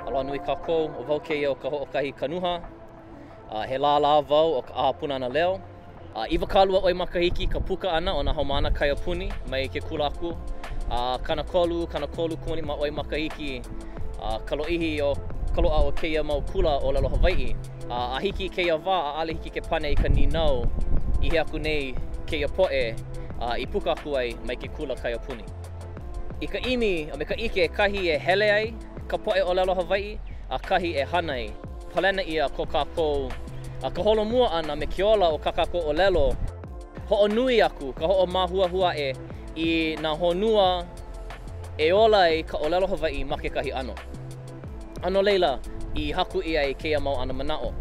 Aloha nui kākou, ʻo wau kēia ʻo Kahoʻokahi Kanuha. A he lālā wau o ka ʻAha Pūnana Leo. A 20 ʻoi makahiki ka puka ʻana o nā haumāna kaiapuni mai ke kula aku. A 30, 35 ʻoi makahiki ka lōʻihi o ka loaʻa o kēia mau kula ʻōlelo Hawaiʻi. A a hiki i kēia wā, ʻaʻole hiki ke pane i ka nīnau i hea aku nei kēia poʻe i puka aku ai mai ke kula kaiapuni. I ka ʻimi a me ka ʻike kahi e hele ai ka poʻe ʻōlelo Hawaiʻi a kahi e hana ai. Palena ʻia ko kākou ka holomua ʻana me ke ola o kā kākou ʻōlelo. Hoʻonui aku ka hoʻomāhuahua aʻe i nā honua e ola ai ka ʻōlelo Hawaiʻi ma kekahi ʻano. A no laila i haku ʻia ai kēia mau ana manaʻo.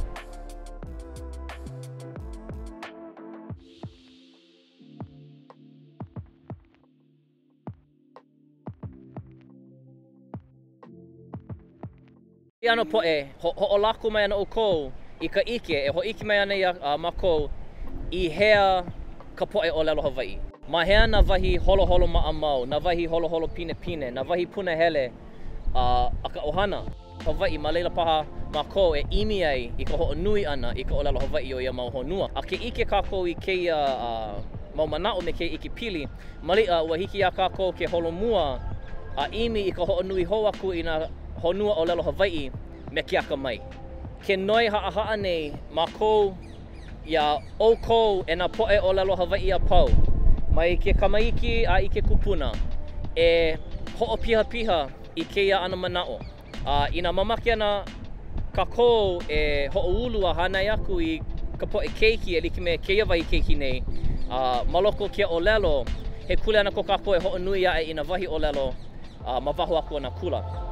ʻAno poʻe, hoʻolako mai ana ʻoukou i ka ʻike e hōʻike mai ana iā mākou i hea ka poʻe ʻōlelo Hawaiʻi. Ma hea nā wahi holoholo maʻamau, nā wahi holoholo pinepine, nā wahi punahele a ka ʻohana Hawaiʻi, ma laila paha mākou e ʻimi ai i ka hoʻonui ʻana i ka ʻōlelo Hawaiʻi o ia mau honua. A ke ʻike kākou i kēia mau manaʻo me kēia ʻikepili, Maliʻa, ua hiki iā kākou ke holomua a ʻimi i ka hoʻonui hou aku i nā honua ʻōlelo Hawaiʻi me ke akamai. Ke noi haʻahaʻa nei mākou iā ʻoukou e nā poʻe ʻōlelo Hawaiʻi a pau, mai ke kamaiki a i ke kupuna, e hoʻopihapiha i kēia ana manaʻo. A inā mamake ana kākou e hoʻoulu a hānai aku i ka poʻe keiki e like me kēia wahi keiki nei, a ma loko o kēia ʻōlelo, he kuleana ko kākou e hoʻonui aʻe i nā wahi ʻōlelo ma waho aku o nā kula.